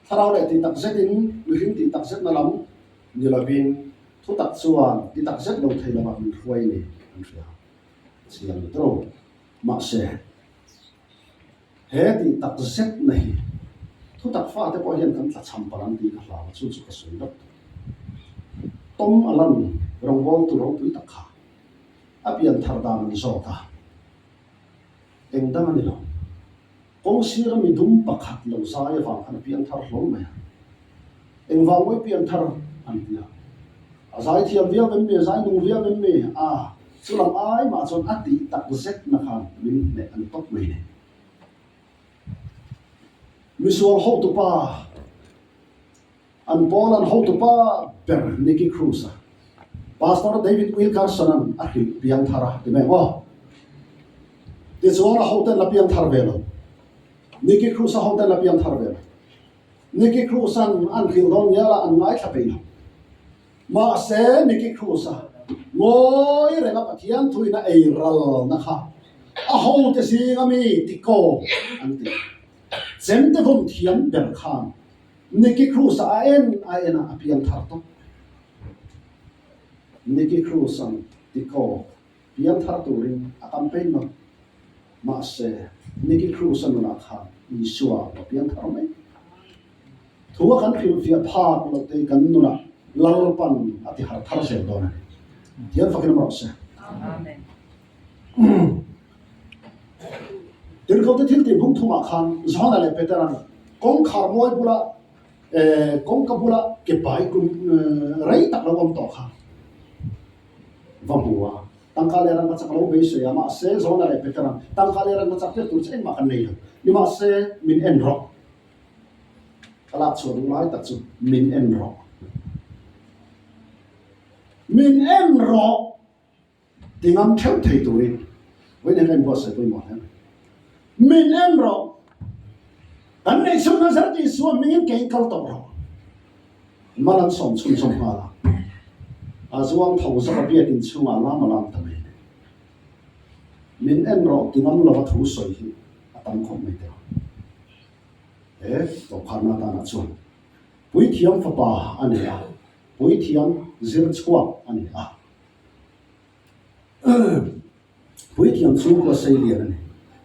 [SPEAKER 1] Thlarau leh tih tak zetin mihring tih tak zetna lam ni lovin thutak chuan ti tak zet lo thei lovah min hruai a ni an hria chiang tawh. Mahse. He tih tak zet na hi thutak fate pawh hian kan tlachham palh ang tih ka hlau a, chu chu ka sawi vek tawh. Tom a lan rawngbawltu ropui tak kha a pian thar dan an zawt a, eng dang a ni lo. Kawng sira mi dum pakhat lo zai avang khan a piang thar hlawl mai a. Engvang mawi pian thar an ti a, a zai thiam viau em mi, a zai nung viau em mi, a chu lam ai mah chuan a tih tak zet na khan min hneh a ni tawp mai ni. Misual hotupa, an pawl an hotupa ber Nicky Cruz a, Pastor David Wilkerson-a'n a hrilh piang thar a ti mai ang aw. Tichuan a hoten la piang thar ve lo. Nicky Cruz-a hoten la piang thar ve lo. Nicky Cruz-a'n an hrilh dawn ngial a, an ngaithla peih lo. Mahse, Nicky Cruz-a ngawi renga Pathian thuin a ei ralna kha a hote zinga mi ti ko an ti. Chemte vawm thiam ber khan Nicky Cruz-a a en a en a, a piang thar tawp. Nicky Cruz-a'n ti ko Piang thar turin a campaign lo. Mahse, Nicky Cruz-a nunah khan Isua a piang thar mai. Thu a kan hrilhfiah phak loh te hi kan nunah Lalpan a ti har thar zel dawn a ni. Thian fakin awm rawh se.
[SPEAKER 2] Amen.
[SPEAKER 1] Tirhkohte thil tih bung thumah khan Johana leh Petera'n kawngkhar mawi bula kawngka bula ke pai kum rei tak lo awm tawh kha Va hmu a, tangka leh rangka chak lo beisei a, mahse Zona leh Petera'n tangka leh rangka chak pek tur chu engmah kan nei lo, nimahse min en rawh. Ka lak chhuah duh lai tak chu min en rawh. Min en rawh ti ngam theuh thei turin vawiin hian ka inbuatsaih pawimawh hle mai. Min en rawh, kan neih chhun Nazareth Isua hmingin kei kal tawh rawh. Mal an sawm chhunzawm nghal a, a zuang tho zawk a biakin chhungah lam a lam ta mai. Min en rawh ti ngam lova thu sawi hi a tam khawp mai teh ang. He tawpkharna atanah chuan Puithiam fapa a ni a, Puithiam zir chhuak a ni a. Puithiam chhungkua sei lian a ni.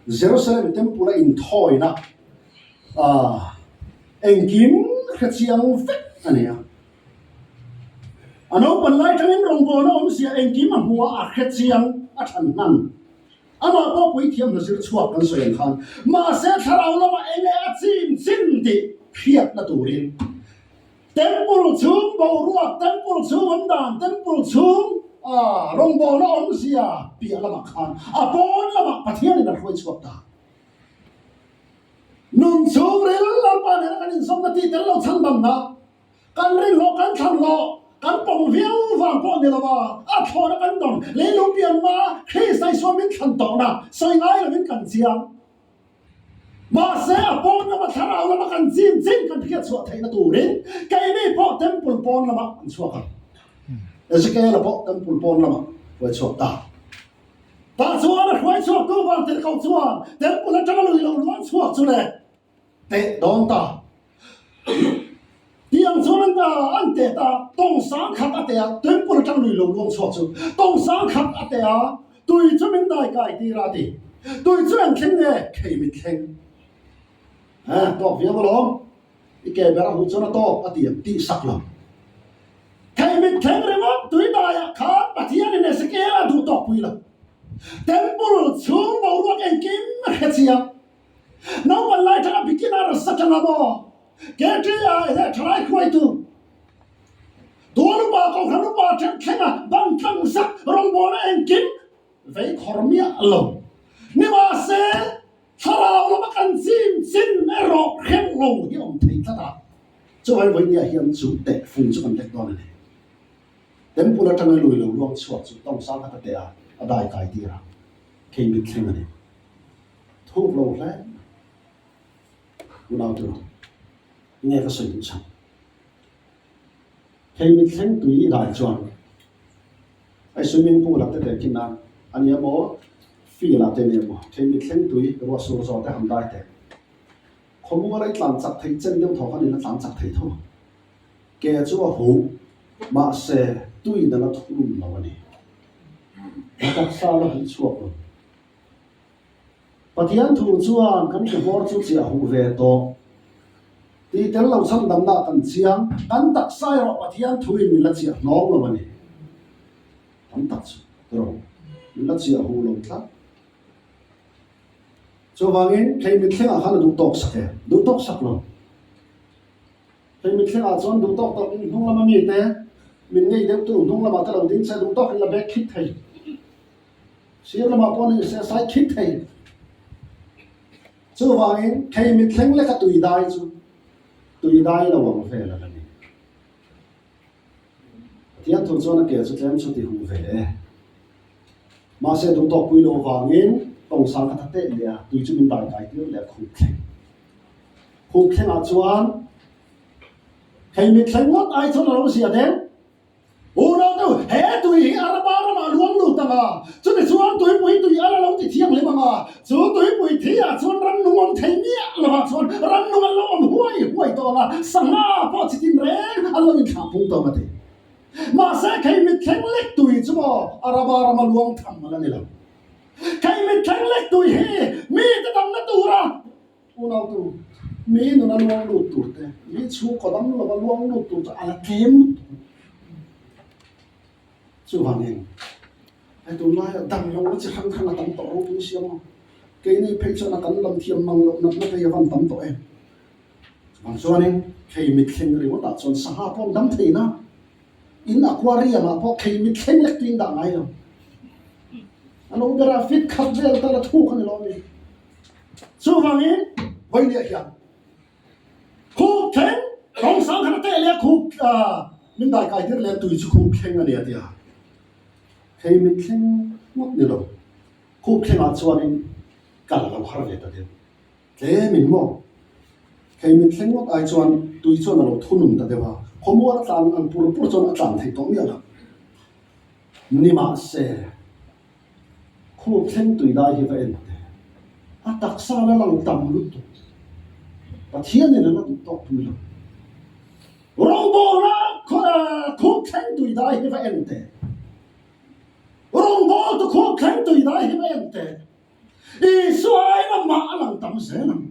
[SPEAKER 1] Jerusalem Temple a inthawina engkim hre chiang vek a ni a. A naupan lai tangin rawngbawlna awmzia engkim a hmu a, a hre chiang a than hnan. Amah pawh puithiam hna zir chhuak kan sawi ang khan mahse thlarau lamah enge a chim chin tih hriatna turin Temple chhung boruak, Temple chhung awm dan, Temple chhung rawngbawlna awmzia piah lamah khan a pawn lamah Pathianin a hruai chhuak ta. Nun chhungril Lalpa nena kan inzawmna tih tel lo chhandamna, kan rinhlawh kan thlanhlawh, kan pawm viau vang pawh ni lova a thlawhna kan dawn, leilung pian hma Krista Isua min thlan tawhna sawi ngai lovin kan chiang. Mahse, a pawn lama thlarau lama kan chim chin kan hriat chhuah theihna turin keini pawh temple pawn lamah kan chhuak ang. Ezekiel-a pawh temple pawn lamah hruai chhuak ta. Tah chuan a hruai chhuaktu vang tirhkoh chuan temple atanga lui lo luan chhuak chu le teh dawn ta. Tiang chuan an an teh ta, tawng sang khat a teh a, temple atang lui lo luang chhuak chu tawng sang khat a teh a, tui chu min dai kai tir a ti. Tui chu eng thleng nge? Khei mit thleng. Ha, tawk viau alawm. I ke ber a huh chuan a tawk a ti ang tih sak lo. Khei mit thleng ringawt tui daiah khan Pathianin Ezekiel a duh tawk pui lo. Temple chhung boruak engkim a hre chiang. Naupan lai tanga beginner satanga maw KTI leh thalai hruaitu tual upa kohhran upa then thlenga ban tlang zak rawngbawlna engkim vei khawr miah lo ni mahse thlarau lama kan chim chin erawh hreuh lo hi awm thei tlat a, chuvai vawinia hian chu teh fung chu kan lek dawn a ni. Temple atanga lui lo luang chhuak chu tawng sang khat a teh a, a dai kai tir a, khei mit thleng a ni. Thuk lo hle unau te rawh nge ka sawi duh chang. Thei mit thleng tui i dai chuan hei swimming pool ah te teh khin a a nia maw field ah te nia maw thei mit thleng tui ruah sur zawh te han dai teh. Khawmual a i tlan chak thei chen deuh thaw khan i la tlan chak thei tho ang. Ke chu a huh mahse tuin a la thunun lo a ni. A taksa la huh chhuak lo. Pathian thu chuan kan kehmawr chu chiah huh ve tawh. Tih tel lo chhandamna kan chiang, kan taksa erawh Pathian thuin min la chiah hnawng lo a ni. Tam tak chu erawh min la chiah huh lo tlat. Chuvangin thei mithlengah khan a duh tawk sak e, duh tawk sak lo. Thei mithlengah chuan duh tawk tawkin hnung lama mite min ngei deuhtu hnung lamah te lo ding che duh tawkin la bek khit thei. Sir lamah pawh ni se sai khit thei. Chuvangin thei mithleng leka tui dai chu tui dai lo ang vel a la ni. Pathian thu chuan a ke chu tlem chu ti huh ve e. Mahse duhtawk pui lo vangin tawng sang kha tha teh leh a, tui chu min dai kai tir leh a khup thleng. Khup thlengah chuan thei mithleng ngawt ai chuan a lo zia deuh. Unau deuh, he tui hi Araba ramah luang lut ang a, chumi chuan tuipui tui ala lo ti thianghlim ang a, chu tuipui thi ah chuan rannung awm thei miah lovah chuan rannung an lo awm huai huai tawh ang a, sangha pawh chi tin reng an lo inthlah pung tawh ang a ti. Mahse, khei mitthleng lek tui chu maw Araba rama luang tham ala ni lo. Khei mitthleng lek tui hi mite damna tura Unautu, mi nuna luang lut tur te, mi chhungkaw dam lova luang lut tur chu a la tlem lutuk a. Chuvangin, hei tunlaia dam lohna chi hrang hrang a tam tawh ropui sia maw? Keini phei chuan a kan lam thiam mang loh natna phei a van tam tawh em? Chuvang chuanin, khei mithleng ringawtah chuan sangha pawh an dam thei na. In aquarium ah pawh khei mithleng lek tuin dah ngai lo. A lo berah fit khat vel tal a thuk a ni lo a ni. Chuvangin vawinia hian khup thleng tawng sang khat a teh leh a khup. Min dai kai tir leh tui chu khup thleng a ni a ti a. Hei mit thleng ngawt ni lo. Khup thlengah chuanin kal lo har ve ta deuh. Tlemin maw? Hei mit thleng ngawt ai chuan tui chuan a lo thunun ta deuh a, khawmual a tlan ang pur pur chuan a tlan theih tawh miah lo. Nimahse, khup thleng tui dai hi va en teh. A taksa la lang tam lutuk. Pathianin a la duh tawk pui lo. Rawngbawlna khup thleng tui dai hi va en teh. Rawngbawltu khup thleng tui dai hi va en teh. Isua aiin amah a lang tam zel ang.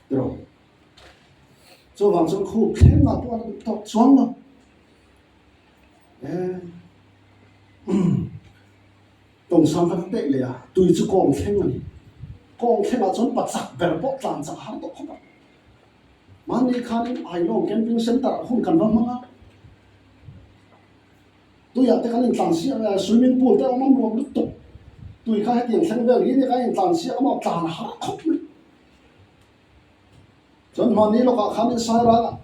[SPEAKER 1] Tiraw? Chuvang chuan khup thlengah pawh a la duh tawk chuang lo. Eh, tawngsang kha ka teh leh a, tui chu kawng thleng a ni. Kawng thlengah chuan pa chak ber pawh tlan chak a har tawh khawp a. Mahni khanin Ailawng Camping Centre-ah hun kan va hmang a. Tuiah te kan intlan siak a, swimming pool te a awm a nuam lutuk. Tui kha hetiang thleng vel hi nia kan intlan siak a maw tlan a har khawp mai. Chuan hmani lawkah khan in Sairangah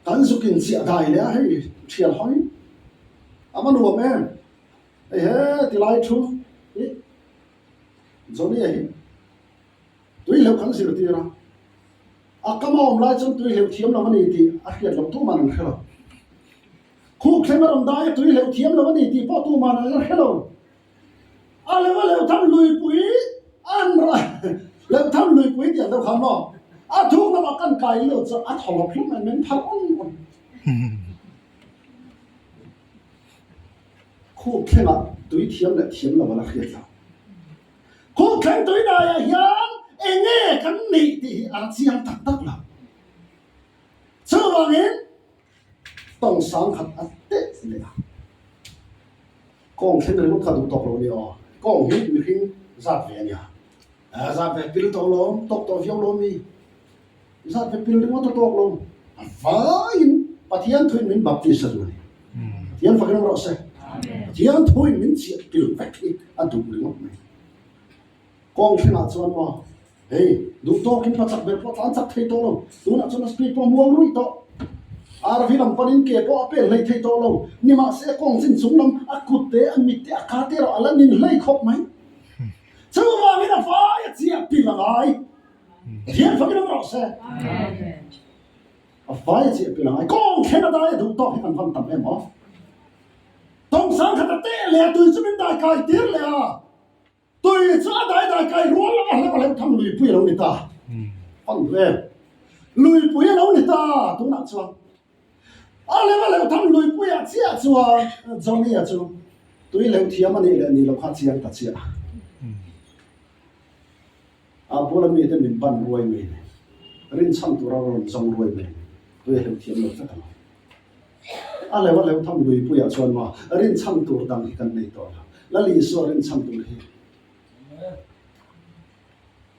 [SPEAKER 1] kan zuk in chiah dai leh a hei thial hawi a va nuam em. Hei he tilai thu hi Johnny-a hi tui hleuh kan zirtir a. A kam a awm lai chuan tui hleuh thiam lo a ni tih a hriat loh tuman an hre lo. Khuk thleng a rawn dai a tui hleuh thiam lo a ni tih pawh tuman an la hre lo. A leu a leu tham luipui an ra leu tham luipui tih an deuh khan maw a thuk lamah kan kai lut chu a thaw hlawp hlawp mai min phar awn awn. Khuk thlengah tui thiam leh thiam lo a la hriat lo. Khuk thleng tui daiah hian eng nge kan nih tih hi a la chiang tak tak lo. Chuvangin Tawng sang khat a teh leh a. Kawng thleng ringawt kha duh tawk lo a ni aw. Kawng hi mihring zat ve a nia. A zat ve pil tawh lo, tawk tawh viau lo mi. Zat ve pil ringawt a tawk lo. A vaiin Pathian thuin min baptist a duh a ni. Pathian fakin awm rawh se. Pathian thuin min chiah pil vek hi a duh ringawt mai. Kawng thlengah chuan maw, hei, duh tawkin pa chak ber pawh tlan chak thei tawh lo, tunah chuan a speed pawh a muang ruih tawh. RV lam panin ke pawh a pen hlei thei tawh lo, nimahse kawng chin chung lam a kut te, a mit te, a ka te erawh a la nin hlei khawp mai. Chuvangin a vai a chiah pil a ngai. Pathian fakin awm rawh se. A vai a chiah pil a ngai. Kawng thleng a dai a duh tawk hi kan van tam em aw. Tawng sang khat a teh leh a tui chu min dai kai tir leh a. Tui chu a dai dai kai rual lama hleuh hleuh thang luipui a lo ni ta. Pan duh em? Luipui a lo ni ta tunah chuan. A hleuh a hleuh thang luipuiah chiah chuan Johnny-a chu tui hleuh thiam a nih leh nih loh kha a chiang ta chiah a. A bula mite min ban ruai mai le, rinchhan tura rawn zawng ruai mai le, tui a hleuh thiam lo tlat ang. A leu a leu tham luipuiah chuan maw rinchhan tur dang hi kan nei tawh lo. Lal Isua rinchhan tur hi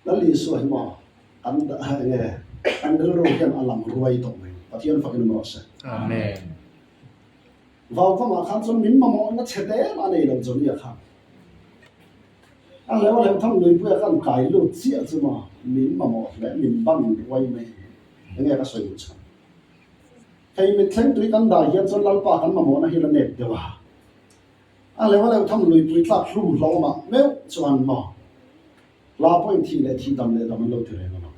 [SPEAKER 1] Lal Isua hi maw kan eng nge kan rilru hian a lang ruai tawh mai. Pathian fakin awm rawh se.
[SPEAKER 2] Amen.
[SPEAKER 1] Vaukamah khan chuan min mamawhna chhe te em a nei lo Johnny-a khan. A leu a leu tham luipuia khan kai lut chiah chu maw min mamawh hle min ban ruai mai. Eng nge ka sawi duh chhan. Hei mitthleng tui kan dah hian chuan Lalpa kan mamawhna hi la nep deuh a. A leu a leu tham luipui tlak hlum hlawmah meuh chuan maw hla pawhin thih leh thih dam leh dam an lo ti reng alawm.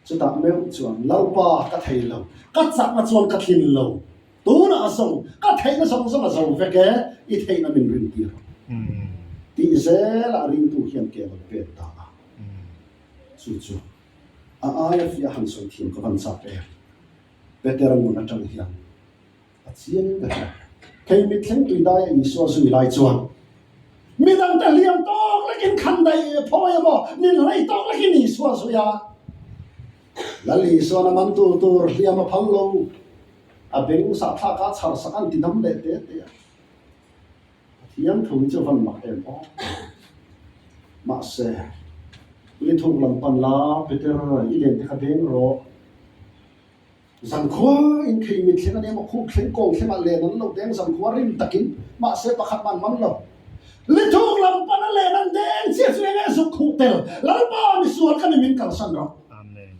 [SPEAKER 1] Chutah meuh chuan Lalpa ka thei lo, ka chakna chuan ka tlin lo, tunah a zawng, ka theihna zawng zawng a zo vek e, i theihna min rin tir ang. Tih zelah ringtu hian ke a lo pek ta a. Chu chu. A aia fiah han sawi thiam ka van chak em? Petera nun atang hian a chiang ka hria. Thei mitthleng tui daia Isua zui lai chuan midangte hliam tawk lekin khan daih phawi emaw min hlei tawk lekin Isua zui a. Lal Isuan a mantu tur hliam a phal lo. A beng sahthlak a chhar sak an ti dam leh te te a. Pathian thu hi chu van mak em aw. Mahse, li thuk lam pan la, Peter, i len te kha deng rawh. Zankhua in khei mit thleng a nia maw, khup thleng kawng thlengah len an lo deng zankhua rim takin, mahse pakhat man man lo. Li thuk lam pan a len an deng chiah chu enge zuk khuh tel, Lalpa misual ka ni min kalsan rawh.
[SPEAKER 2] Amen.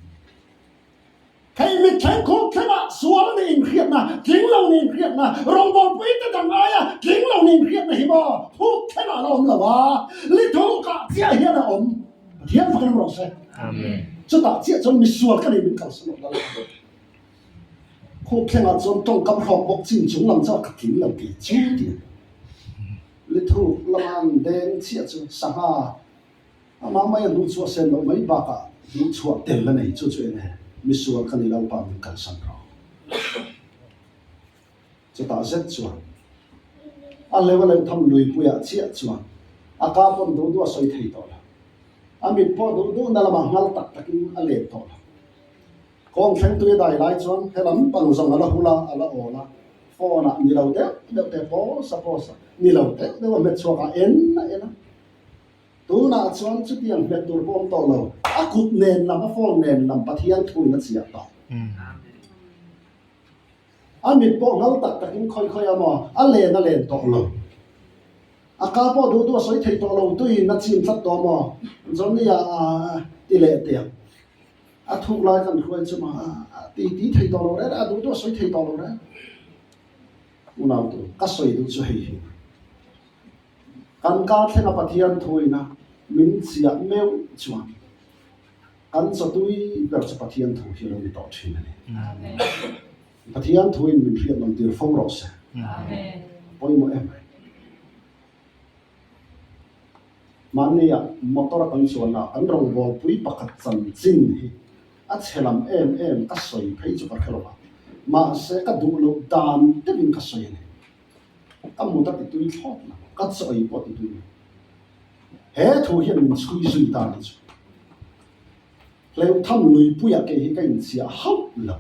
[SPEAKER 2] Hei mittheng khup thlengah sual nih inhriatna, tling lo nih inhriatna, rawngbawlpuite dang aia tling lo nih inhriatna hi maw khup thlengah a la awm lo a, lithukah chiah hian a awm. Pathian fakin awm rawh se. Chutah chiah chuan misual ka nih min kalsan loh lal a ni. Khup thlengah chuan tawngkam hrawk bawk chin chung lam chu a khat tling lo tih chu tih a ni. Lithuk lama an deng chiah chu sangha Amah mai a hnuhchhuah sen loh mai bakah hnuhchhuah tel a nei chu chu eng nge misual ka ni lo pa min kalsan rawh. Chutah zet chuan a leu a leu tham luipuiah chiah chuan a ka pawn duh duh a sawi thei tawh lo. A mit pawh duh duhna lamah nghal tak takin a let tawh lo. Kawng thlengtui a dai lai chuan he lam pang zawng a la hul a, a la awl a, phone ah ni lo deuh deuh te pawh suppose ni lo deuh deuh a hmet chhuak a, en a en a. Tunah chuan chutiang hmet tur pawh awm tawh lo, a kut nen lam, a phone nen lam Pathian thuin a chiah tawh. A mit pawh ngal tak takin khawi khawi a maw, a len a len tawh lo. A ka pawh duh duh a sawi thei tawh lo, tuiin a chim tlat tawh maw, Johnny-a ti leh tiang. A thuk lai kan hruai chu maw, a ti ti thei tawh lo reng reng, a duh duh a sawi thei tawh lo reng. Unautu, ka sawi duh chu hei hi. Kan kar thlenga Pathian thuina min chiah meuh chuan kan chawtui ber chu Pathian thu hi a lo ni tawh thin a ni. Pathian thuin min hriat lang tir fo rawh se. Pawimawh em mai. Mahnia motor a kan chuanna kan rawngbawlpui pakhat chanchin hi a chhe lam em em ka sawi phei chu ka hre lo va, mahse ka duh loh dan deuhin ka sawi a ni. Ka mut a ti tui thlawt lo, ka chaw ei pawh a ti tui lo. He thu hian min chhui zui ta ni chu. Hleuhtham luipuia kei hi ka inchhiah hauh lo.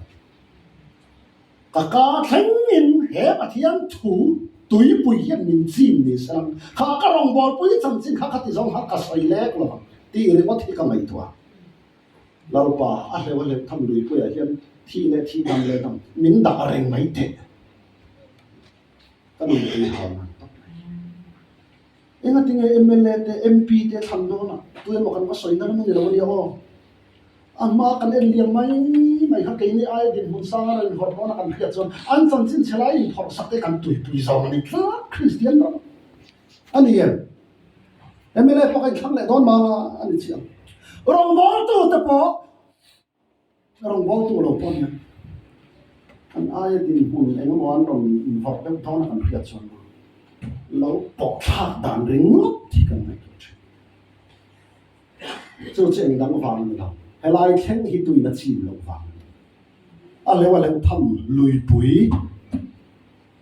[SPEAKER 2] Ka ka thlengin he Pathian thu tuipui hian min chim ni se lang, kha ka rawngbawlpui chanchin kha ka ti zawng kha ka sawi lek lo ang tih ringawt hi ka ngaihtuah. Lalpa, a hleuh a hleuhtham luipuiah hian thi leh thi dam leh dam min dah reng mai teh. Ka nun ei hau ngan tawp mai. Engatinge mla te MP te thlan dawn a, tu emaw kan va sawi na ram a ni lo a nia aw. A hma kan en liam mai mai kha keini aia dinhmun sang a rawn inhawrh dawn a kan hriat chuan an chanchin chhe lai inphawrh sak te kan tuipui zawng a ni tlat Kristian ram a ni em? Mla pawh ka inthlang leh dawn mang a a ni chiang. Rawngbawltu te pawh Rawngbawltu lo pawh hian an aia dinhmun eng emaw an rawn invawrh deuh dawn a kan hriat chuan lo pawh thlak dan ringawt hi kan ngaihtuah thin. Chu chu eng dang vang a ni lo, helai thleng hi tuin a chim loh vang a ni. A leu a leu tham luipui.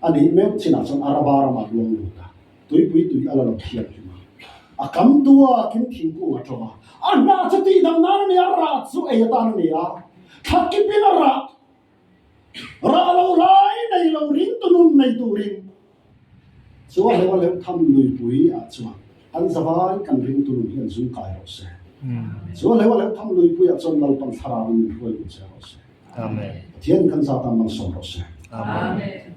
[SPEAKER 2] A nih meuh chinah chuan Araba ramah luang lut a, tuipui tui a la lo thianghlim a. A kam tu a kim thingkung a ṭawm a, a hnah chu tihdam nan a ni a, rah chu ei atan a ni a, thla kipin a rah, rah lo lai nei lo ring tu nun nei turin chu a hleuh a hleuh tham luipui ah chuan an zavai kan ring tu nun hian zung kai rawh se. Chu a hleuh a hleuh tham luipui ah chuan Lalpan thlarauin min hruai duh che rawh se.
[SPEAKER 3] Amen.
[SPEAKER 2] Pathian kan zat ah malsawm rawh se.
[SPEAKER 3] Amen.